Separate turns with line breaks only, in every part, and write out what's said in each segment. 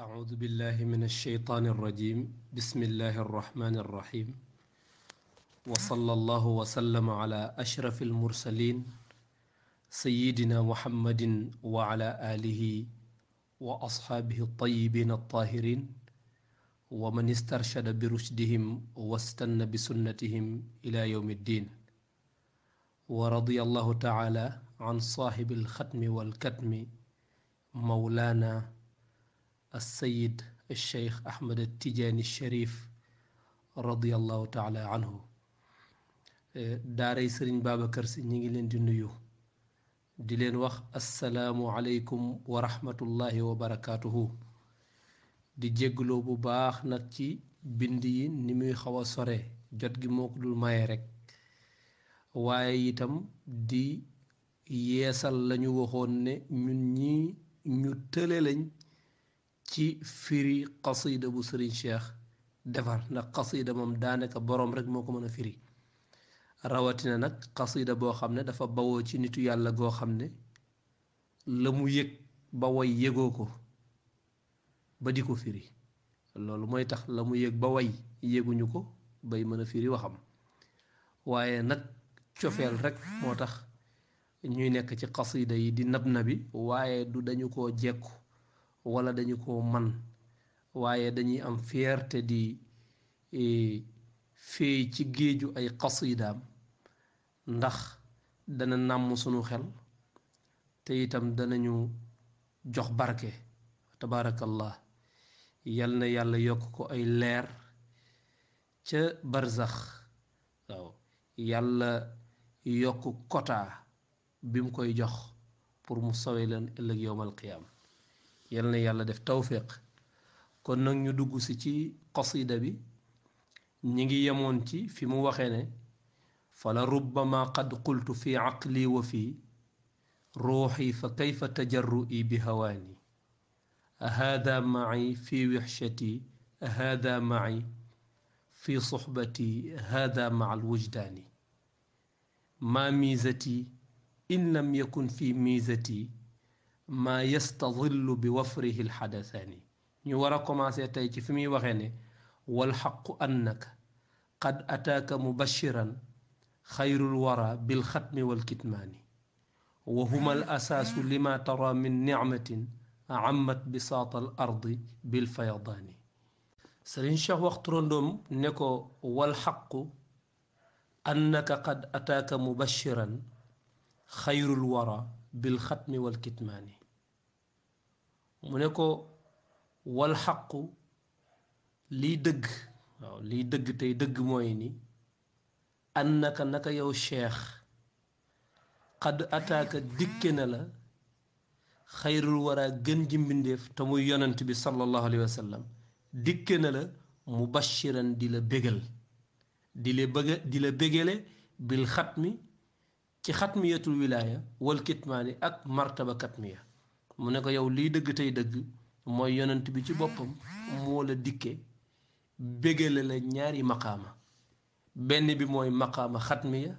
أعوذ بالله من الشيطان الرجيم بسم الله الرحمن الرحيم وصلى الله وسلم على أشرف المرسلين سيدنا محمد وعلى آله وأصحابه الطيبين الطاهرين ومن استرشد برشدهم واستنى بسنتهم إلى يوم الدين ورضي الله تعالى عن صاحب الختم والكتم مولانا السيد الشيخ أحمد التجاني الشريف رضي الله تعالى عنه daaray sëriñ Babacar Si ñi ngi leen di nuyu di leen wax assalaamu aleykum wa rahmatullahi wa barakaatuhu di jéggloo bu baax nag ci bind yi ni muy xaw a sore jot gi moo ko dul maye rekk waaye itam di yeesal lañu waxoon ne ñun ñi ñu tële lañ ci firi qasida bu sëriñ Cheikh defar ndax qasida moom daanaka boroom rek moo ko mën a firi rawatina nag qasida boo xam ne dafa bawoo ci nitu yàlla goo xam ne la mu yëg ba way yëgoo ko ba di ko firi loolu mooy tax la mu yëg ba way yëguñu ko bay mën a firi waxam waaye nag cofeel rek moo tax ñuy nekk ci qasida yi di nab nabi waaye du dañu koo jekku wala dañu ko man waaye dañuy am fierté di feey ci géeju ay qasidaam ndax dana nàmm sunu xel te itam danañu jox barke tabaarakallah yal na yàlla yokk ko ay leer ca barzax waaw yàlla yokk kota bi mu koy jox pour mu sawe leen ëllëg yowmal qiyaam yal na yàlla def tawfiq kon nag ñu dugg si ci qasida bi ñi ngi yemoon ci fi mu waxee ne fala rubbama qad qultu fi aqli wa fi ruuxi fa kayfa tajarru'i bi hawaani ahada ma'i fi wixshati ahada ma'i fi suxbati hada ma'a alwujdaani ma miizati in lam yakun fi miizati ma yastadillu bi wafrihi alxadasaani ñu war a commencé tey ci fi muy waxee ne walxaqu annaka qad ataaka mubashiran xayrul wara bilxatmi walkitmaani wa huma al asaasu lima tara min nicmatin ammat bisaata al ardi bilfayadaani sëriñ Cheikh wax turandoom ne ko walxaqu annaka qad ataaka mubashiran xayrul wara bilxatmi walkitmaani mu ne ko walxaqu liy dëgg waaw liy dëgg tey dëgg mooy ni annaka naka yow cheikh xadd ataaka dikke na la xayrul wara gën ji mbindéef te muy yonent bi sallallahu alayhi wa sallam dikke na la mubashiran di la bégal di la bégale bil xatmi ci xatmiyatul wilaaya wal kitmaani ak martaba katmiya mu ne ko yow liy dëgg tey dëgg mooy yonent bi ci boppam moo la dikke bégale la ñaari maqaama benn bi mooy maqaama xatmiya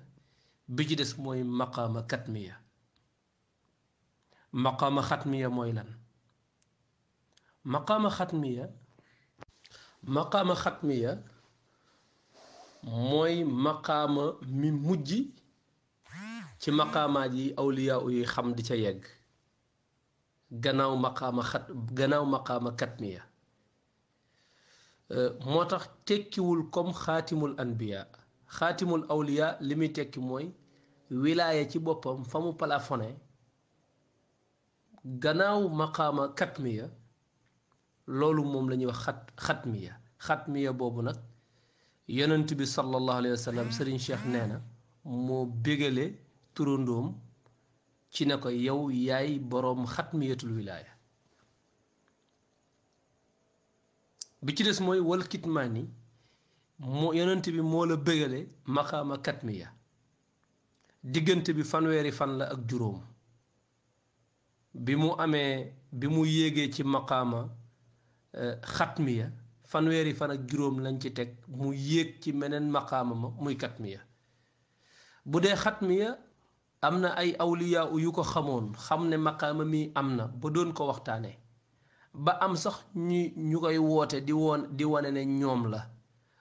bi ci des mooy maqaama katmiya maqaama xatmiya mooy lan maqaama xatmiya mooy maqaama mi mujj ci maqaamaat yi awliyaa yi xam di ca yegg gannaaw maqaama katmiya moo tax tekkiwul comme xaatimul anbiya xaatimul awliya li muy tekki mooy wilaaya ci boppam fa mu plafonné gannaaw maqaama katmiya loolu moom la ñuy wax xatmiya boobu nag yonent bi sallallahu alayhi wa sallam sëriñ Cheikh nee na moo bégale turandoom ci ne ko yow yaay boroom xatmiyatul wilaaya bi ci des mooy wal kitmaani moo yonent bi moo la bégale maqaama katmiya diggante bi fanweeri fan la ak juróom bi mu yéegee ci maqaama xatmiya fanweeri fan ak juróom lañ ci teg mu yéeg ci meneen maqaama ma muy katmiya bu dee xatmiya am na ay awliyaa yu ko xamoon xam ne maqaama mi am na ba doon ko waxtaane ba am sax ñu koy woote di wane ne ñoom la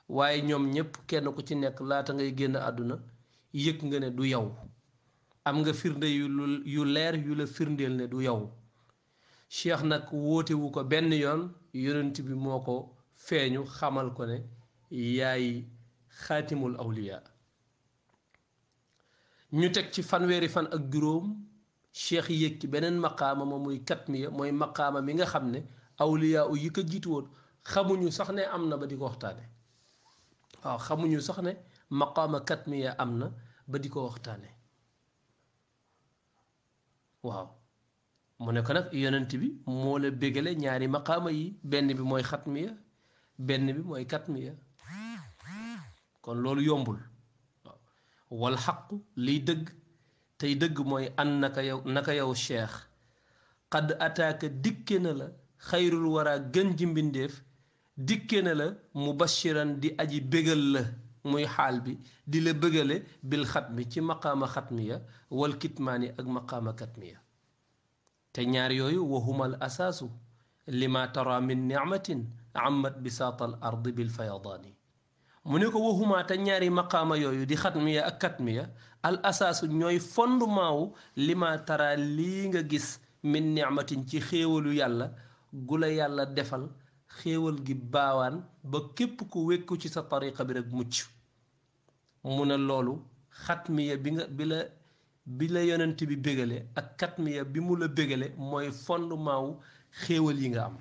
waaye ñoom ñépp kenn ku ci nekk laata ngay génn àdduna yëg nga ne du yow am nga firnde yu leer yu la firndeel ne du yow cheikh nag wootewu ko benn yoon yonent bi moo ko feeñu xamal ko ne yaay xaatimul awliya ñu teg ci fanweeri fan ak juróom cheikh yéeg ci beneen maqaama ma muy katmiya mooy maqaama mi nga xam ne awliya yi ko jiitu woon xamuñu sax ne am na ba di ko waxtaane waaw xamuñu sax ne maqaama katmiya am na ba di ko waxtaane waaw mu ne ko nag yonent bi moo la bégale ñaari maqaama yi benn bi mooy xatmiya benn bi mooy katmiya kon loolu yombul waaw wal xaqu liy dëgg tey dëgg mooy an naka yow cheikh xadd ataaka dikke na la xayrul wara gën ji mbindéef dikke na la mubashiran di aji bégal la muy xaal bi di la bégale bil xatmi ci maqaama xatmiya wal kitmaani ak maqaama katmiya te ñaar yooyu wahumal asaasu lima tara min nicmatin ammat bisaatal ardi bil fayadaani mu ne ko waxumaa te ñaari maqaama yooyu di xatmiya ak katmiya al asaasu ñooy fondement wu lima tara lii nga gis min nicmatin ci xéewalu yàlla gu la yàlla defal xéewal gi baawaan ba képp ku wékku ci sa tariqa bi rek mucc mu ne loolu xatmiya bi la yonent bi bégale ak katmiya bi mu la bégale mooy fondement wu xéewal yi nga am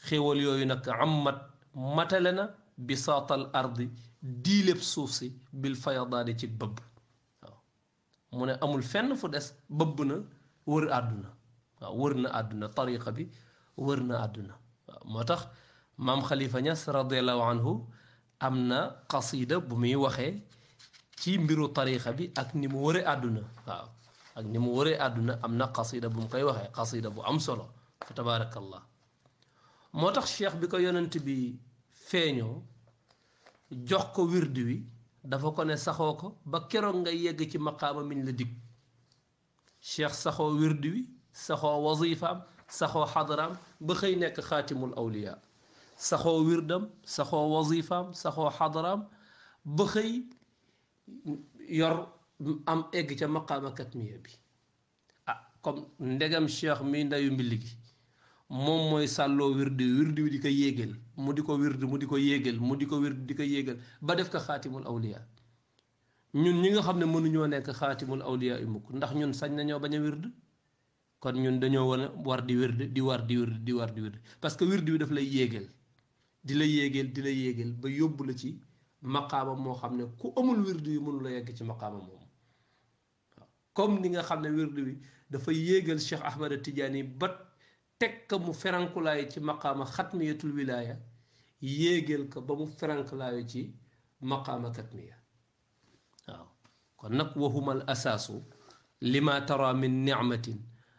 xéewal yooyu nag amat matale na bisaatal ardi diiléb suuf si bil fayadaani ci bëbb waaw mu ne amul fenn fu des bëbb na wër àdduna waaw wër na àdduna tariqa bi wër na àdduna waaw moo tax maam Khalifa Niass radiallahu anhu am na qasida bu muy waxee ci mbiru tariqa bi ak ni mu wëree àdduna waaw ak ni mu wëree àdduna am na qasida bu mu koy waxee qasida bu am solo fa tabaarakallah moo tax cheikh bi ko yonent bi feeñoo jox ko wirdi wi dafa ko ne saxoo ko ba keroog nga yegg ci maqaama miñ la dig cheikh saxoo wirdi wi saxoo wazifaam saxoo xadaraam ba xëy nekk xaatimul awliya saxoo wirdam saxoo wazifaam saxoo xadaraam ba xëy yor am egg ca maqaama katmiya bi ah comme ndegam cheikh mi ndayu mbilli gi moom mooy sàlloo wirdi wi di ko yéegal mu di ko wird mu di ko yéegal mu di ko wird di ko yéegal ba def ko xaatimul awliya ñun ñi nga xam ne mënuñoo nekk xaatimul awliya yu mukk ndax ñun sañ nañoo bañ a wird kon ñun dañoo war di wird di war di wird parce que wird wi daf lay yéegal di la yéegal ba yóbbu la ci maqaama moo xam ne ku amul wird wi mënu la yegg ci maqaama moom waaw comme ni nga xam ne wird wi dafa yéegal Cheikh Ahmad Tidiane ba teg ko mu ferankulaayu ci maqaama xatmiyatul wilaaya yéegal ko ba mu ferankulaayu ci maqaama katmiya waaw kon nag wahumal asaasu lima tara min nicmatin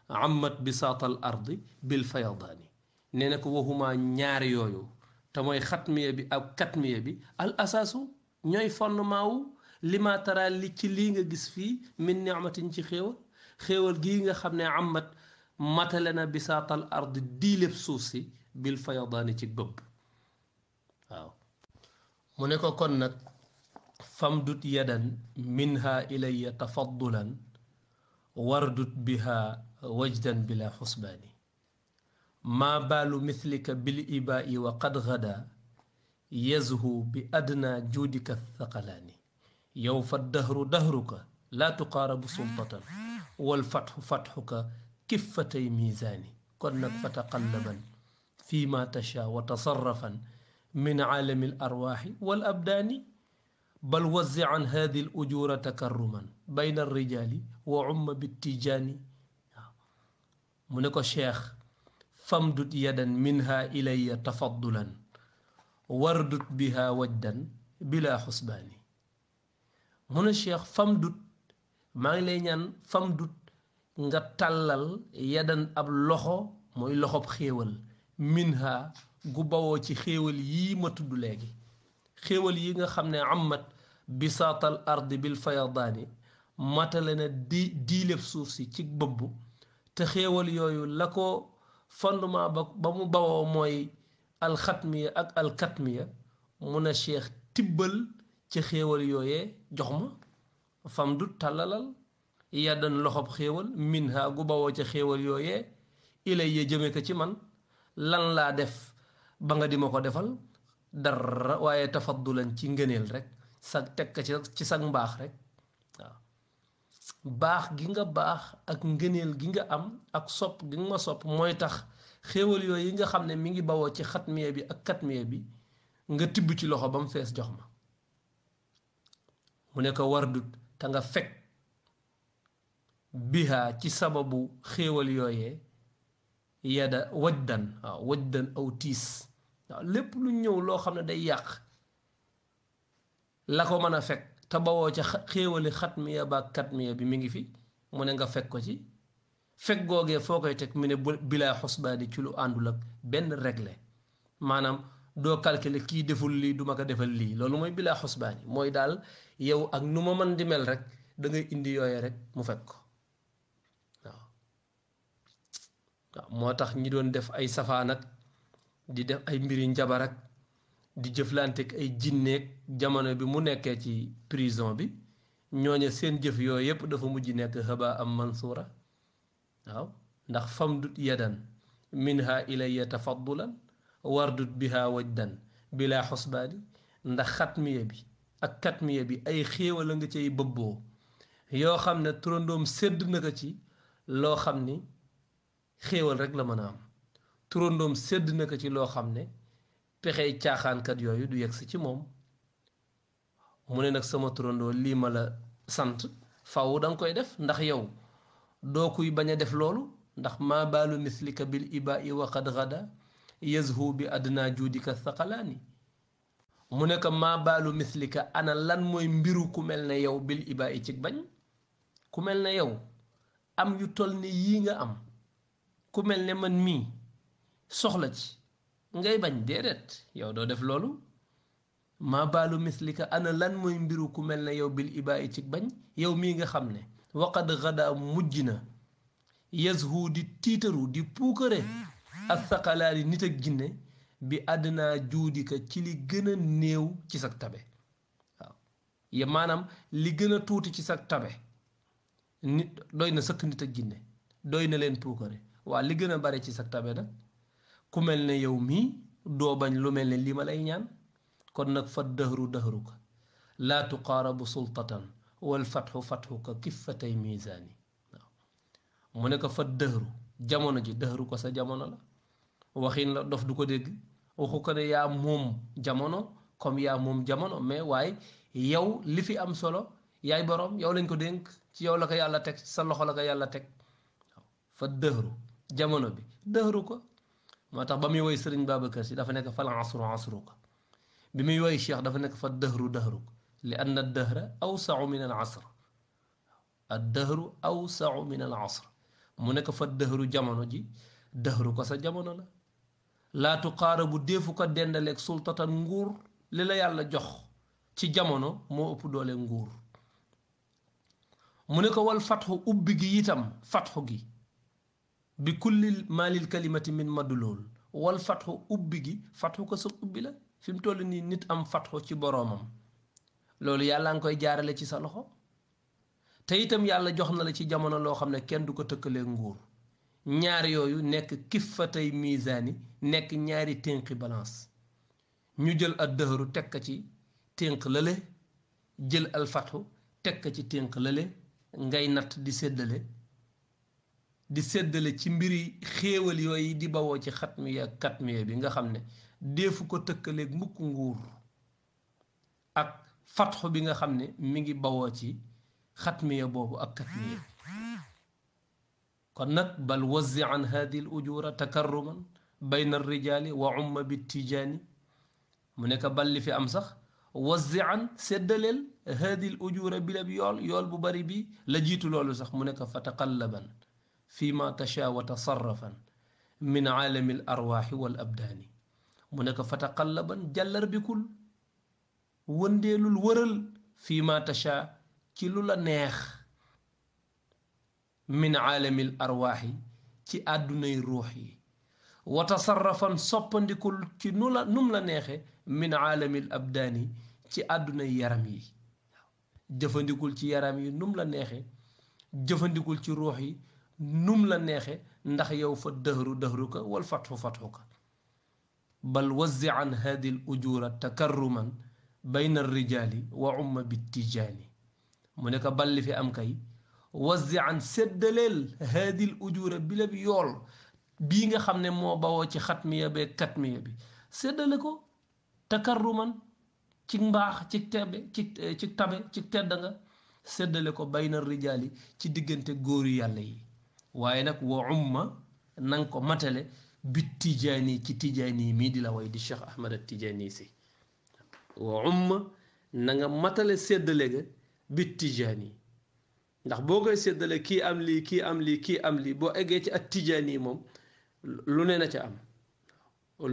ammat bisaatal ardi bil fayadaani nee na ko waxuma ñaar yooyu te mooy xatmiya bi ak katmiya bi al asaasu ñooy fondement wu lima tara li ci lii nga gis fii min nicmatin ci xéewal gii nga xam ne ammat matale na bisaatal ardi diiléb suuf si bil fayadaani ci bëbb waaw mu ne ko kon nag famdut yadan minha ilayya tafaddulan wardut biha wajdan bila xusbaani maa baalu mithlika bil ibaa'i wa qad gada yazhu bi adna juudika thaqalaani yow fa dahru dahruka laa tuqaarabu sultatan wal fatxu fatxuka kiffatay miisaani kon nag fa taqallaban fi ma tasha wa tasarrafan min aalami al arwaaxi wal abdaani bal wazzi'an haadi al ujuura takarruman bayna alrijaali wa umma bittijaani waaw mu ne ko cheikh famdut yadan minha ilayya tafaddulan wardut biha wajdan bila xusbaani mu ne cheikh famdut maa ngi lay ñaan famdut nga tàllal yadan ab loxo mooy loxob xéewal minha gu bawoo ci xéewal yii ma tudd léegi xéewal yi nga xam ne amat bisaatal ardi bil fayadaani matale na diileb suuf si ci bëbb te xéewal yooyu la ko fondement ba mu bawoo mooy alxatmiya ak alkatmiya mu ne cheikh tibbal ci xéewal yooyee jox ma fam du tàllalal yaddan loxob xéewal min ha gu bawoo ca xéewal yooyee ilay ya jëme ko ci man lan laa def ba nga di ma ko defal dara waaye tafaddulan ci ngëneel rek sag teg ka ci sag mbaax rek waaw baax gi nga baax ak ngëneel gi nga am ak sopp gi nga ma sopp mooy tax xéewal yooyu yi nga xam ne mi ngi bawoo ci xatmiya bi ak katmiya bi nga tibb ci loxo ba mu fees jox ma mu ne ko wardut te nga fekk biha ci sababu xéewal yooyee yada wajdan waaw wajdan aw tiis waaw lépp lu ñëw loo xam ne day yàq la ko mën a fekk te bawoo ca xéewali xatmiya ba katmiya bi mi ngi fi mu ne nga fekk ko ci fekk googee foo koy teg mu ne bilaa xusbaani ci lu àndul ak benn réglé maanaam doo calculer kii deful lii duma ko defal lii loolu mooy bilaa xusbaani mooy daal yow ak nu ma mën di mel rek da ngay indi yooye rek mu fekk ko waaw moo tax ñi doon def ay safaan ak di def ay mbiri njabar ak di jëflanteeg ay jinneeg jamono bi mu nekkee ci prison bi ñooñe seen jëf yooyu yépp dafa mujj nekk haba am mansuura waaw ndax famdut yadan minha ilayya tafaddulan wardut biha wajdan bila xusbaani ndax xatmiya bi ak katmiya bi ay xéewal a nga cay bëbboo yoo xam ne turandoom sédd na ko ci loo xam ni xéewal rek la mën a am turandoom sédd na ko ci loo xam ne pexey caaxaankat yooyu du yegsi ci moom mu ne nag sama turandoo lii ma la sant faw danga koy def ndax yow doo kuy bañ a def loolu ndax maa baalu mislika bil ibaa'i wa qad gada yazhu bi adna juudika thaqalaani mu ne ko maa baalu mislika ana lan mooy mbiru ku mel ne yow bil ibaa'i ci bañ ku mel ne yow am yu toll ni yii nga am ku mel ne man mii soxla ci ngay bañ déedéet yow doo def loolu maa baalu mislika ana lan mooy mbiru ku mel ne yow bil ibaa'i ci bañ yow mii nga xam ne waqad gada mujj na yazhu di tiitaru di puukare ak saqalaani nit ak jinne bi àddinaa juudika ci li gën a néew ci sag tabe waaw ya maanaam li gën a tuuti ci sag tabe nit doy na sëkk nit ak jinne doy na leen puukare waa li gën a bare ci sag tabe nag ku mel ne yow mii doo bañ lu mel ne lii ma lay ñaan kon nag fa dëhru dëhruka laa tuqaarabu sultatan wal fatxu fatxuka kiffatay misaani waaw mu ne ko fa dëhru jamono ji dëhru ko sa jamono la waxin la dof du ko dégg waxu ko ne yaa moom jamono comme yaa moom jamono mais waaye yow li fi am solo yaay boroom yow lañ ko dénk ci yow la ko yàlla teg sa loxo la ko yàlla teg waaw fa dëhru jamono bi dëhru ko moo tax ba muy woy sëriñ Babacar Si dafa nekk fal asru asruka bi muy woy cheikh dafa nekk fa dëhru dëhruka li anna dëhra awsau min al asr ad dëhru awsau min al asr mu nekk fa dëhru jamono ji dëhru ko sa jamono la laa tuqaarabu deefu ko dendaleeg sultatan nguur li la yàlla jox ci jamono moo ëpp doole nguur mu ne ko wal fatxu ubbi gi itam fatxu gi bi kulli maalil kalimati min madlool wal fatxu ubbi gi fatxu ko sa ubbi la fi mu toll nii nit am fatxu ci boroomam loolu yàlla nga koy jaarale ci sa loxo te itam yàlla jox na la ci jamono loo xam ne kenn du ko tëkkalee nguur ñaar yooyu nekk kiffatay misaani nekk ñaari ténqi balance ñu jël ad dëhru teg ko ci ténq lale jël al fatxu teg ko ci ténq lale ngay natt di séddale ci mbiri xéewal yooyu di bawoo ci xatmiya katmiya bi nga xam ne deefu ko tëkkaleeg mukk nguur ak fatxu bi nga xam ne mi ngi bawoo ci xatmiya boobu ak katmiya kon nag bal wazzi an hadi l ujura takarruman bayna rijaali wa umma bi tijaani mu nekk bal li fi am sax wazzi an séddaleel hadi l ujura bi lab yool bu bari bi la jiitu loolu sax mu nekk fa taqallaban fi ma tasha wa tasarrafan min aalami l arwaaxi wal abdaani mu nekk fa taqallaban jàllar bikul wëndeelul wëral fi ma tasha ci lu la neex min aalamil arwaaxi ci àddunay ruux yi wa tasarrafan soppandikul ci num la neexe min aalamil abdaani ci àdduna yaram yi jëfandikul ci yaram yi num la neexe jëfandikul ci ruux yi num la neexe ndax yow fa dëhruka wal fatxuka bal wazzi an hadi l ujura takarruman bayna rijaali wa umma bittijaani mu ne ko balli fi am kay wazzi an séddaleel hadi l ujura bi la bi yool bii nga xam ne moo bawoo ci xatmiya bee katmiya bi séddale ko takarruman ci mbaax ci tabe ci tedd nga séddale ko bayna rijaali ci diggante góoru yàlla yi waaye nag wa umma nanga ko matale bit tijaani ci tijaani mii di la way di Cheikh Ahmad at Tijaani si wa umma na nga matale séddale ga bit tijaani ndax boo koy séddale kii am lii kii am lii kii am lii boo eggee ci at tijaani moom lu ne na ca am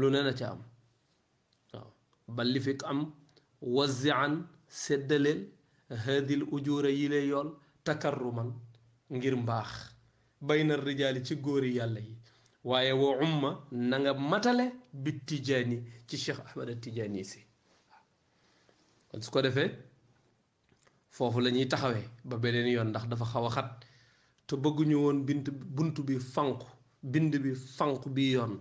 lu ne na ca am waaw bal li fi am wazian séddaleel hadil ujura yi lay yool takarruman ngir mbaax bayna rijaali ci góori yàlla yi waaye wa umma na nga matale bit tijaani ci Cheikh Ahmad Tijaani si kon su ko defee foofu la ñuy taxawee ba beneen yoon ndax dafa xaw a xat te bëgguñu woon bunt bi fanku bind bi fanku bi yoon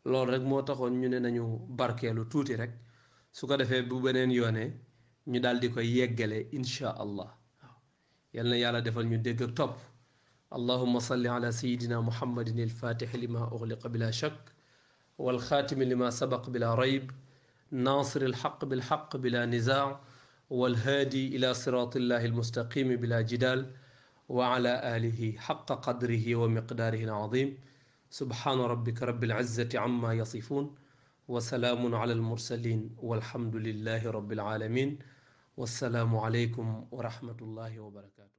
loolu rek moo taxoon ñu ne nañu barkeelu tuuti rek su ko defee bu beneen yoonee ñu daal di koy yeggale insha allah waaw yal na yàlla defal ñu dégg ak topp allahumma salli ala sayidina muhammadin alfatixi lima uxliqa bila shak walxaatimi lima sabaq bila rayb nasir alxaq bilxaq bila nizaa والهادي إلى صراط الله المستقيم بلا جدال وعلى آله حق قدره ومقداره العظيم سبحان ربك رب العزة عما يصفون وسلام على المرسلين والحمد لله رب العالمين والسلام عليكم ورحمة الله وبركاته